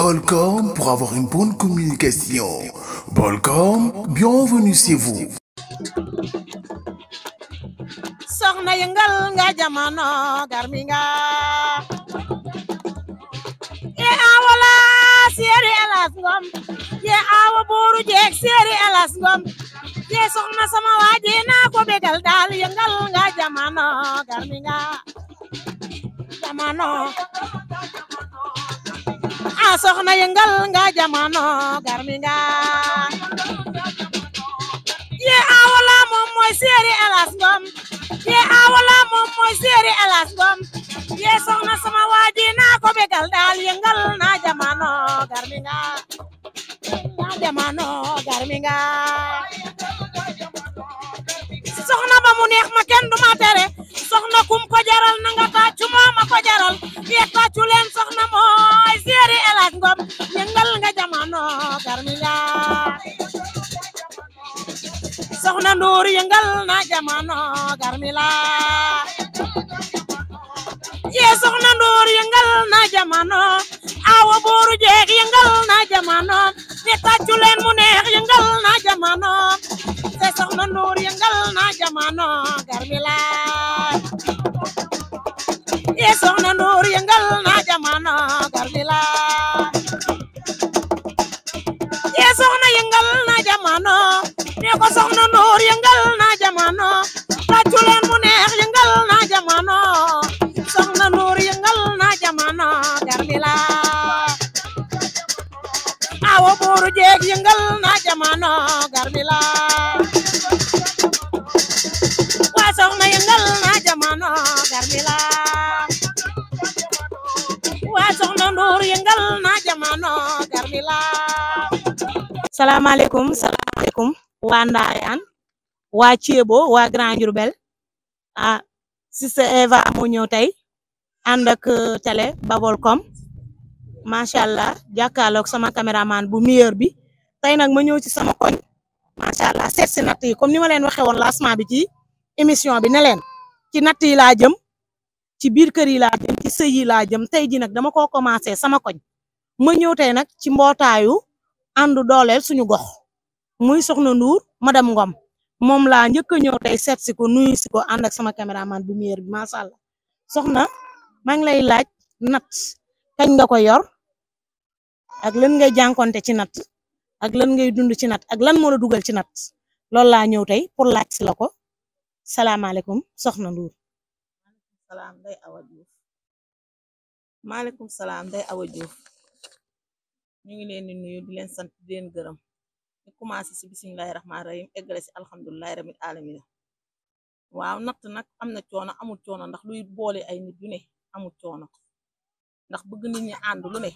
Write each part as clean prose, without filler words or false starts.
Bolcom pour avoir une bonne communication. Bolcom, bienvenue chez vous. Soxna yëngal nga jamono garmi nga ye awala Séeri Elas Ngom ye awa buuru jeeg Séeri Elas Ngom ye soxna sama waaji naa ko bégal daal yëngal nga jamono garmi nga jamono soxna yëngal nga jamono garmi nga ye awala moom mooy Séeri Elas Ngom ye awala moom mooy Séeri Elas Ngom ye soxna sama waaji naa ko bégal daal yëngal na jamono garmi nga na jamono garmi nga soxna ba mu neex ma kenn du ma tere soxna kum ko jaral na nga tàccu moo ma ko jaral ye tàccu leen soxna mooy Séeri Elas Ngom yëngal nga jamono garmi nga soxna Ndour yëngal na jamono garmi la ye soxna Ndour yëngal na jamono awa buuru jeeg yëngal na jamono ne tàccu leen mu neex yëngal na jamono te soxna Ndour yëngal na jamono garmi la ye soxna Ndour yëngal na jamono garmi la ye soxna yëngal na jamono ne ko soxna Ndour yëngal na jamono tàccu leen mu neex yëngal na jamono soxna Ndour yëngal na jamono garmi la awa buuru jeeg yëngal na jamono garmi la waa soxna yëngal na jamono garmi la waa soxna Ndour yëngal na jamono garmi la salaamaaleykum waa Ndayane waa Thiébo waa Grand Diourbel Sister Eva moo ñëw tey ànd ak télé Babolcom macha allah jàkkaarloog sama caméraman bu meilleur bi tey nag ma ñëw ci sama koñ macha allah seet si natt yi comme ni ma leen waxee woon lancement bi ci émission bi ne leen ci natt yi laa jëm ci biir kër yi laa jëm ci sëy yi laa jëm tey ji nag dama ko commencé sama koñ ma ñëw tey nag ci mbootaayu àndu dooleel suñu gox muy soxna Ndour madame Ngom moom laa njëkk a ñëw tey seet si ko nuyu si ko ànd ak sama caméraman bu meilleur bi macha allah soxna maa ngi lay laaj natt kañ nga ko yor ak lan ngay jànkonte ci natt ak lan ngay dund ci natt ak lan moo la dugal ci natt loolu laa ñëw tey pour laaj si la ko salaamaaleykum soxna Ndour. maaleykum salaam Ndeye Awa Diouf ñu ngi leen di nuyu di leen sant di leen gërëm ñu commencé si bisimilahi rahmaani rahim eggale si alhamdulilahi rabbil alamin waaw natt nag am na coono amul coono ndax luy boole ay nit yu ne amul coono ndax bëgg nit ñi ànd lu ne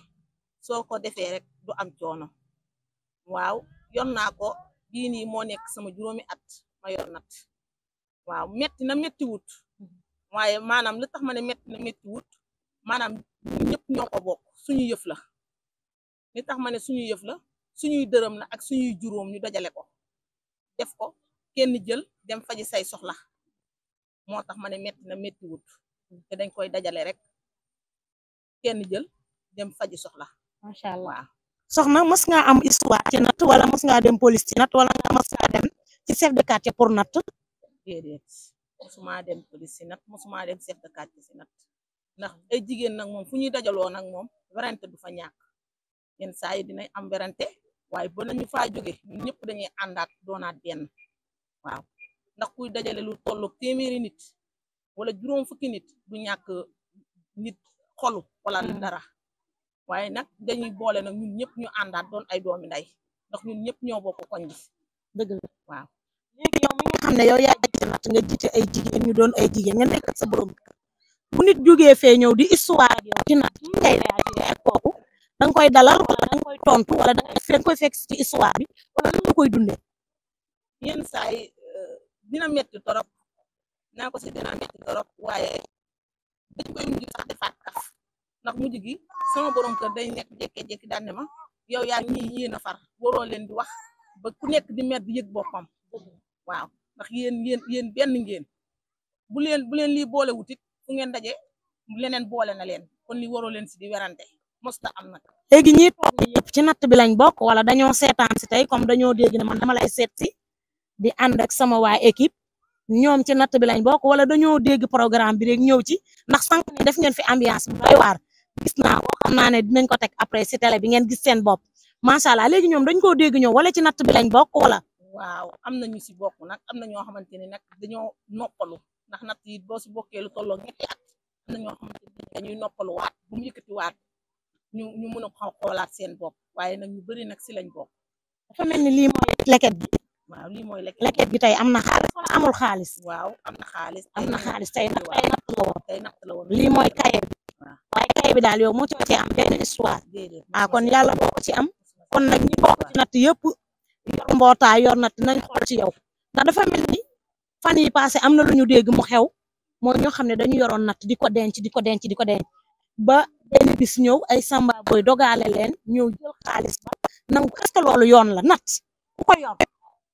soo ko defee rek du am coono waaw yor naa ko bii nii moo nekk sama juróomi at ma yor natt waaw metti na metti wut waaye maanaam li tax ma ne metti na metti wut maanaam ñëpp ñoo ko bokk suñu yëf la li tax ma ne suñu yëf la suñuy dërëm la ak suñuy juróom ñu dajale ko def ko kenn jël dem faji say soxla moo tax ma ne metti na metti wut te dañ koy dajale rek kenn jël dem faji soxla macha allah soxna mës nga am histoire ci natt wala mës nga dem police ci natt wala nga mës nga dem ci chef de quartier pour natt déedéet mosuma dem police si natt mosuma dem chef de quartier si natt ndax ay jigéen nag moom fu ñuy dajaloo nag moom werante du fa ñàkk yenn saa yi dinañ am werante waaye ba nañu faa jóge ñun ñëpp dañuy àndaat doonaat benn waaw ndax kuy dajale lu tollu téeméeri nit wala juróom fukki nit du ñàkk nit xolu wala dara waaye nag dañuy boole nag ñun ñëpp ñu àndaat doon ay doomi nday ndax ñun ñëpp ñoo bokk koñ bi dëgg la waaw léegi yow mi nga xam ne yow yaa ci natt nga jiite ay jigéen ñu doon ay jigéen nga nekk sa borom bu nit jógee fee ñëw di histoire ak yow ci natt mu ngay réagir ak kooku danga koy dalal wala danga koy tontu wala danga koy fekk ci histoire bi wala lan nga koy dundee yenn saa yi dina metti torop naa ko si dina metti torop waaye dañ koy mujj sax defaat kaf ndax mujj gi sama borom kër day nekk jékki-jékki daan ne ma yow yaa ñii yéen a far waroo leen di wax ba ku nekk di mer di yëg boppam waaw ndax yéen benn ngeen bu leen lii boole wutit fu ngeen daje leneen boole na leen kon li waroo leen si di werante mosta am nag. léegi ñi toog ñi yëpp ci natt bi lañ bokk wala dañoo seetaan si tey comme dañoo dégg ne man dama lay seet si di ànd ak sama waa équipe ñoom ci natt bi lañ bokk wala dañoo dégg programme bi rek ñëw ci ndax sànq ni def ngeen fi ambiance bu doy waar gis naa ko xam naa ne dinañ ko teg après si télé bi ngeen gis seen bopp macha allah léegi ñoom dañ koo dégg ñëw wala ci natt bi lañ bokk wala. waaw am na ñu si bokk nag am na ñoo xamante ne nag dañoo noppalu ndax natt yi boo si bokkee lu tolloo ñetti at am na ñoo xamante ne dañuy noppalu waat bu mu yëkkati waat ñu mën a xoolaat seen bopp waaye nag ñu bëri nag si lañ bokk. dafa mel ni lii mooy leket gi. waaw lii mooy leket gi tey am na xaalis wala amul xaalis. waaw am na xaalis. am na xaalis tey natt la woon. tey natt la woon lii mooy kaye bi. waaye kaye bi daal yow moo ci am benn histoire. ah kon yàlla boo ko ci am. kon nag ñi bokk ci natt yëpp yor mbootaay yor natt nañ xool ci yow ndax dafa mel ni fan yi passé am na lu ñu dégg mu xew mooy ñoo xam ne dañu yoroon natt di ko denc di ko denc di ko denc ba benn bis ñëw ay samba boy dogaale leen ñëw jël xaalis ba nangu est-ce que loolu yoon la natt ku ko yor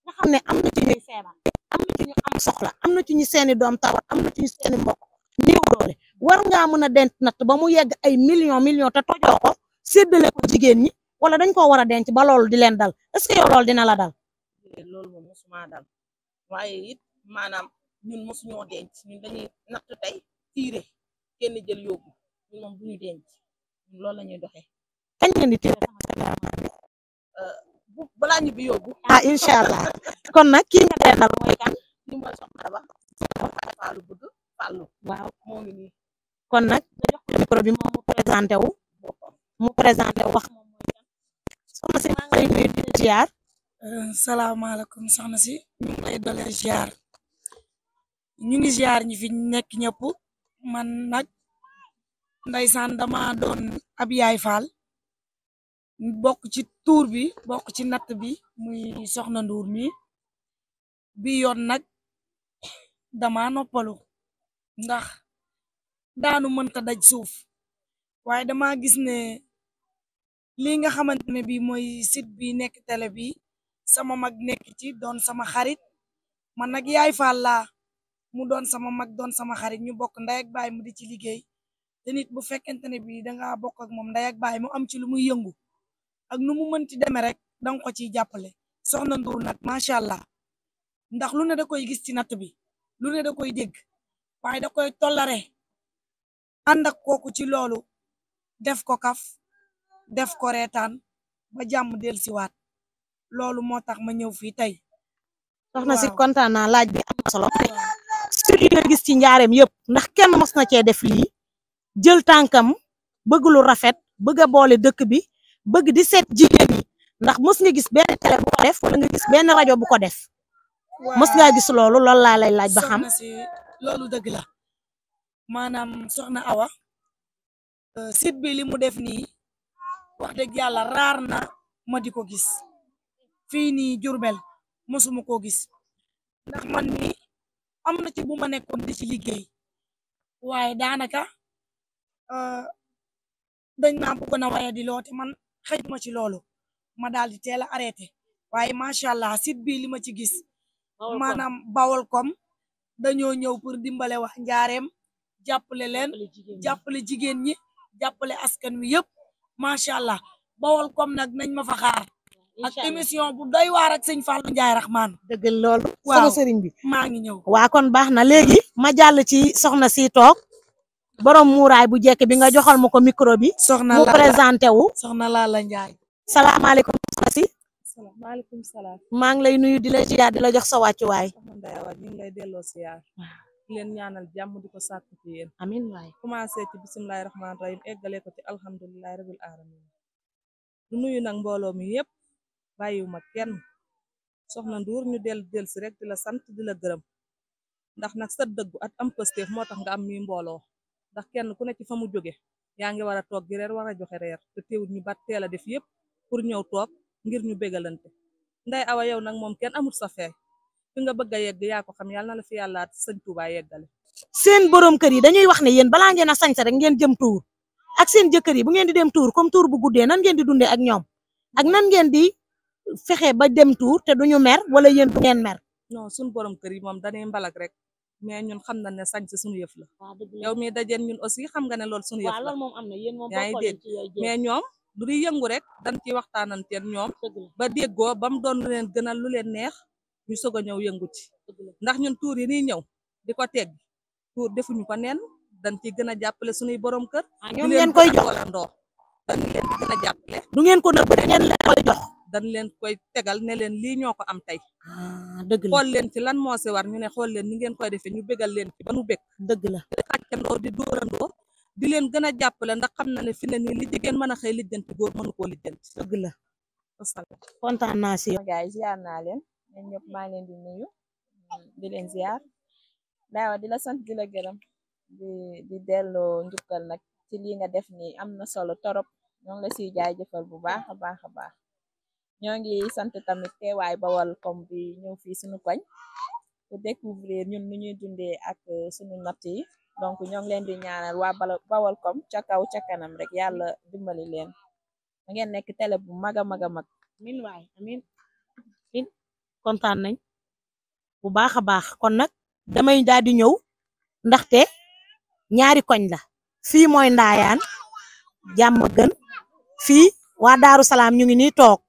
nga xam ne am na ci ñuy feebar am na ci ñu am soxla am na ci ñu seeni doom tawat am na ci ñu seeni mbokk néew doole war ngaa mën a denc natt ba mu yegg ay million te tojoo ko séddale ko jigéen ñi wala dañ ko war a denc ba loolu di leen dal est-ce que yow loolu dina la dal. loolu moom mosuma dal waaye it maanaam ñun mosuñoo denc ñun dañuy natt tey tiire kenn jël yóbbu ñun moom bu ñu denc ñun loolu la ñuy doxee. kañ ngeen di tiire balaa ñu bi yóbbu. ah incha allah kon nag kii nga dendal mooy kan. li mooy soxna ba Fallou bëgg Fallou. waaw moo ngi nii. kon nag nga jox ko micro bi moom mu présenté wu wax moom mooy kan soxna si maa ngi lay nuyu di ziar. salaamaaleykum soxna si ñu ngi lay dolee ziar ñu ngi ziar ñi fi nekk ñëpp man nag ndeysaan dama doon ab yaay faal bokk ci tuur bi bokk ci natt bi muy soxna Ndour mi bi yoon nag dama noppalu ndax daanu mënta daj suuf waaye dama gis ne lii nga xamante ne bi mooy site bi nekk télé bi sama mag nekk ci doon sama xarit man nag yaay faal laa mu doon sama mag doon sama xarit ñu bokk ndey ak baay mu di ci liggéey te nit bu fekkente ne bi danga bokk ak moom ndey ak baay mu am ci lu muy yëngu ak nu mu mënti demee rek danga ko ciy jàppale soxna Ndour nag macha allah ndax lu ne da koy gis ci natt bi lu ne da koy dégg waaye da koy tollare ànd ak kooku ci loolu def ko kaf def ko reetaan ba jàmm del siwaat loolu moo tax ma ñëw fii tey. soxna si kontaan naa laaj bi am na solo. studio yi nga gis ci njaareem yëpp ndax kenn mos na cee def lii jël tànkam bëgg lu rafet bëgg a boole dëkk bi bëgg di seet jigéen ñi ndax mos nga gis benn télé bu ko def wala nga gis benn rajo bu ko def. mos ngaa gis loolu laa lay laaj ba xam. soxna si loolu dëgg la maanaam soxna Awa site bi li mu def nii wax dëgg yàlla raar na ma di ko gis fii nii Jurbel mosuma koo gis ndax man mi am na ci bu ma nekkoon di ci liggéey waaye daanaka dañ maa bëggoon a waye di loote man xëj ma ci loolu ma daal di teel a arrêté waaye macha allah site bi li ma ci gis maanaam Baolcom dañoo ñëw pour dimbale wax njaareem jàppale leen jàppale jigéen ñi jàppale askan wi yëpp macha allah Baolcom nag nañ ma fa xaar ak émission bu doy waar ak sëñ Fallou Ndiaye Rahman. dëgg loolu. sama sëriñ bi maa ngi ñëw. waa kon baax na léegi ma jàll ci soxna si toog borom muuraay bu jekk bi nga joxal ma ko micro bi. soxna mu présenté wu. soxna Lalla Ndiaye. salaamaaleykum soxna si. maaleykum salaam. maa ngi lay nuyu di la ziar di la jox sa wàccuwaay. ñu ngi lay delloo siyaar di leen ñaanal jàmm di ko sàkku ci yéen. amiin waay. commencé ci bisimilahi rahmaani rahim eggale ko ci alhamdulilahi rabil alamin du nuyu nag mbooloo mi yëpp bàyyiwuma kenn soxna Ndour ñu del si rek di la sant di la gërëm ndax nag sa dëggu at am pësteef moo tax nga am mi mbooloo ndax kenn ku ne ci fa mu jóge yaa ngi war a toog gi reer war a joxe reer te teewul ñu bat teel a def yëpp pour ñëw toog ngir ñu bégalante Ndeye Awa yow nag moom kenn amul sa fee fi nga bëgg a yegg yaa ko xam yàlla na la fi yàlla sëñ Touba yeggale. seen borom kër yi dañuy wax ne yéen balaa ngeen a sañse rek ngeen jëm tuur ak seen jëkkër yi bu ngeen di dem tuur comme tuur bu guddee nan ngeen di dundee ak ñoom ak nan ngeen di fexe ba dem tuur te duñu mer wala yéen du ngeen mer. non suñ borom kër yi moom dañuy mbalak rek mais ñun xam na ne sañ si suñu yëf la waaw dëgg la yow mi dajeen ñun aussi xam nga ne loolu suñu yëf waaw la loolu moom am na yéen moom yaa ngi bokkoo dégg leen ci yooyu jéem mais ñoom lu di yëngu rek dañ ci waxtaananteen ñoom dëgg la ba déggoo ba mu doon lu leen gënal lu leen neex ñu soog a ñëw yëngu ci dëgg la ndax ñun tuur yi nii ñëw di ko tegg tuur defuñu ko neen dañ ci gën a jàppale suñuy borom kër ñoom ngeen koy jox ndoo dañ leen di gën a jàppale du ngeen ko nëbb da ngeen leen koy jox dañ leen koy tegal ne leen lii ñoo ko am tey dëgg la xool leen ci lan moo si war ñu ne xool leen ni ngeen koy defee ñu bégal leen ci ba nu bég dëgg la di xàccandoo di dóorandoo di leen gën a jàppale ndax xam na ne fi ne nii li jigéen mën a xëy lijjanti góor mënu koo lijjanti dëgg la wasalaam kontaan naa si yow gaay yi ziar naa leen ñun ñëpp maa ngi leen di nuyu di leen ziar daawa di la sant di la gërëm di delloo njukkal nag ci lii nga def nii am na solo torop ñoo ngi la siy jaajëfal bu baax a baax a baax ñoo ngi sant tamit teewaay Baolcom bi ñëw fii suñu koñ pour découvrir ñun nu ñuy dundee ak suñu natt yi donc ñoo ngi leen di ñaanal waa Baolcom ca kaw ca kanam rek yàlla dimbali leen da ngeen nekk télé bu mag a mag a mag amin waay amin kontaan nañ bu baax a baax kon nag damay daal di ñëw ndaxte ñaari koñ la fii mooy Ndayane jàmm gën fii waa Daaru Salaam ñu ngi nii toog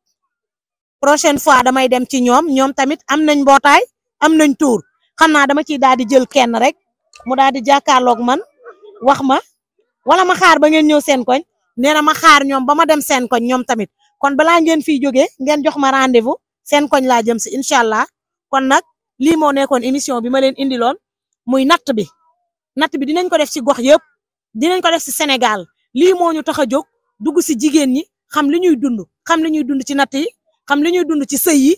prochaine fois damay dem ci ñoom tamit am nañ mbootaay am nañ tuur xam naa dama ciy daal di jël kenn rek mu daal di jàkkaarloog man wax ma wala ma xaar ba ngeen ñëw seen koñ nee na ma xaar ñoom ba ma dem seen koñ ñoom tamit kon balaa ngeen fiy jógee ngeen jox ma rendez-vous seen koñ laa jëm si incha allah kon nag lii moo nekkoon émission bi ma leen indiloon muy natt bi dinañ ko def si gox yëpp dinañ ko def si Sénégal lii moo ñu tax a jóg dugg si jigéen ñi xam li ñuy dund ci natt yi xam li ñuy dund ci sëy yi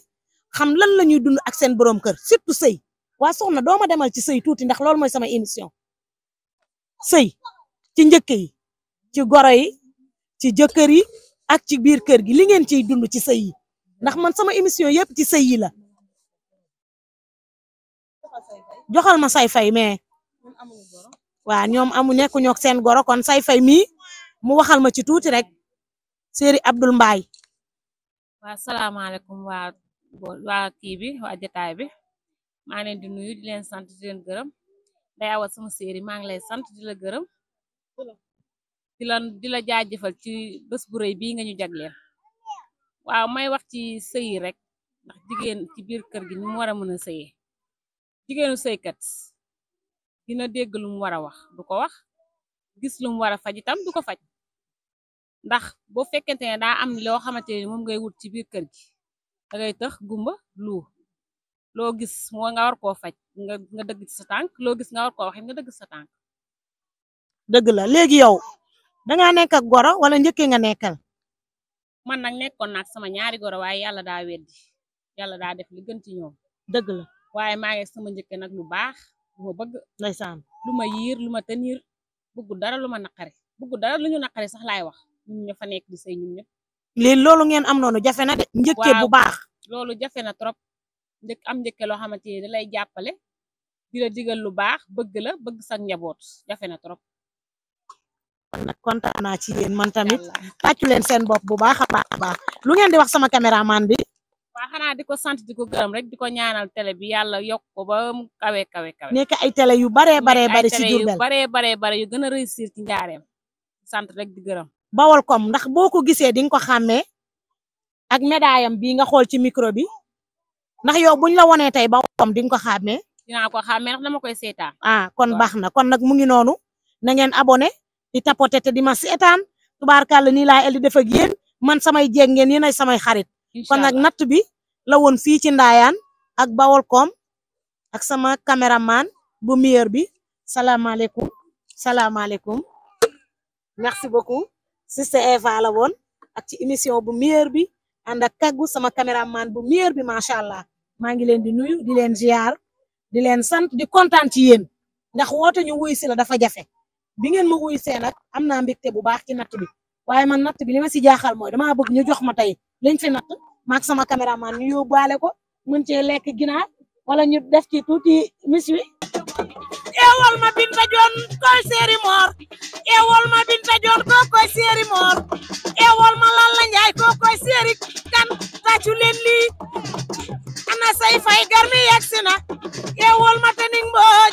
xam lan la ñuy dund ak seen borom kër surtout sëy waa soxna dooma demal ci sëy tuuti ndax loolu mooy sama émission sëy ci njëkk yi ci goro yi ci jëkkër yi ak ci biir kër gi li ngeen ciy dund ci sëy yi ndax man sama émission yëpp ci sëy yi la joxal ma say fay mais waa ñoom nekku ñook seen goro kon say fay mii mu waxal ma ci tuuti rek Séri Abdoul Mbaye waa salaamaaleykum waa kii bi waa jotaay bi maa leen di nuyu di leen sant di leen gërëm day awat sama séeri maa ngi lay sant di la gërëm di la jaajëfal ci bés bu rëy bii nga ñu jagleel waaw may wax ci sëyi rek ndax jigéen ci biir kër gi ni mu war a mën a sëyee jigéenu sëykat dina dégg lu mu war a wax du ko wax gis lu mu war a faj itam du ko faj ndax boo fekkente ne daa am loo xamante ne moom ngay wut ci biir kër gi da ngay tëx gumba loo gis moo nga war koo faj nga dëgg ci sa tànk loo gis nga war koo waxee nga dëgg ci sa tànk dëgg la léegi yow dangaa nekk ak goro wala njëkkee nga nekkal man nag nekkoon naak sama ñaari goro waaye yàlla daa weddi yàlla daa def li gën ci ñoom dëgg la waaye maa ngi sama njëkke nag lu baax lu ma bëgg ndeysaan lu ma yiir lu ma tenir bëggu dara lu ma naqari bëggu dara lu ñu naqari sax laay wax ñun ña fa nekk di sëy ñun ñëpp lii loolu ngeen am noonu jafe na de njëkkee bu baax loolu jafe na trop am njëkke loo xamante ni da lay jàppale di la digal lu baax bëgg la bëgg sa njaboot jafe na trop kon nag kontaan naa ci yéen man tamit tàccu leen seen bopp bu baax a baax lu ngeen di wax sama caméraman bi waa xanaa di ko sant di ko gërëm rek di ko ñaanal télé bi yàlla yokk ko ba mu kawe nekk ay télé yu baree bari ci Diourbel bare yu gën a réussir ci njaareem sant rek di gërëm Baolcom ndax boo ko gisee di nga ko xàmmee ak médaayam bii nga xool ci micro bi ndax yow buñ la wonee tey Baolcom di nga ko xàmmee dinaa ko xàmmee ndax dama koy seetaan kon baax na kon nag mu ngi noonu na ngeen abonné di tapoté te di ma seetaan tubaarkàlla nii laa el di def ak yéen man samay jeeg ngeen yéen ay samay xarit kon nag natt bi la woon fii ci Ndayane ak Baolcom ak sama caméraman bu meilleur bi salaamaaleykum merci beaucoup Sister Eva la woon ak ci émission bu meilleur bi ànd ak kaggu sama caméraman bu meilleur bi macha allah maa ngi leen di nuyu di leen ziar di leen sant di kontaan ci yéen ndax woote ñu wuy si la dafa jafe bi ngeen ma wuy see nag am naa mbégte bu baax ci natt bi waaye man natt bi li ma si jaaxal mooy dama bëgg ñu jox ma tey liñ fi natt maak sama caméraman ñu yóbbaale ko mën cee lekk ginaar wala ñu def ci tuuti miswi ewol ma Binta Joon koy seeri moor ewol ma Binta Joon ko koy seeri moor ewol ma Lalla Njaay ko koy seeri kan tàccu leen lii ana say fay garmi yegsi na ewol ma Tening Mbooj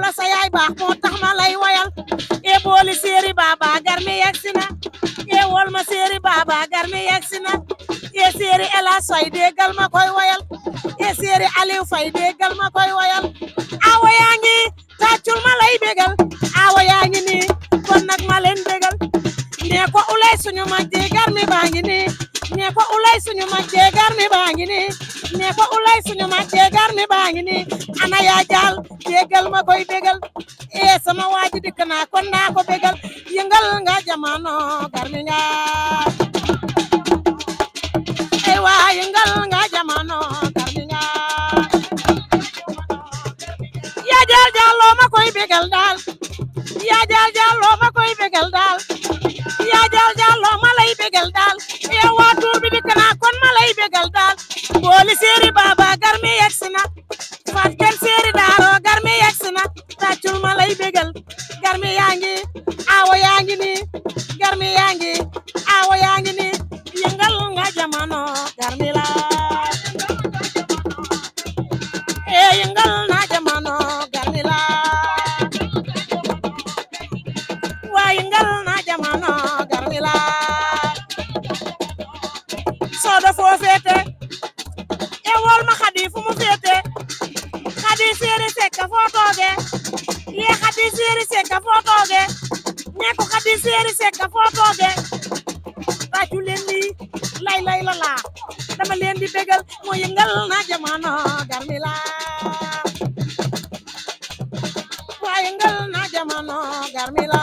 la sa yaay baax moo tax ma lay wayal e booli séeri baba garmi yegsi na e wol ma séeri baba garmi yegsi na e séeri Elas Fay déggal ma koy wayal e séeri Aliou Fay déggal ma koy wayal awa yaa ngi tàccul ma lay bégal awa yaa ngi nii kon nag ma leen bégal nee ko ulay suñu mag jee garmi baa ngi nii nee ko ulay suñu mag jee garmi baa ngi nii nee ko ulay suñu mag jee garmi baa ngi nii ana yaa jaal déggal ma koy bégal sama waaji dikk naa kon naa ko bégal yëngal nga jamano garmi nga waa yëngal nga jamano garmi nga yaa jaal jaaloo ma koy bégal daal yaa jaal jaaloo ma koy bégal daal yaa jaal jaaloo ma lay bégal daal yow waa tuur bi dikk naa kon ma lay bégal daal booli séeri baba garmi yegsi na faat kenn séeri daaro garmi yegsi na tàccul ma lay bégal garmi yaa ngi awo yaa ngi nii garmi yaa ngi awo yaa ngi nii yëngal nga jamano garmi la yëngal na jamano garmi la waa yëngal na jamano garmi la soodo foo féete e wol ma xadi fu mu féete xadi séeri sekka foo tooge yee xadi séeri sekka foo tooge ñee ko xadi séeri sekka foo tooge tàccu leen di lay lay la laa dama leen di bégal moo yëngal na jamano garmi la waa yëngal na jamano garmi la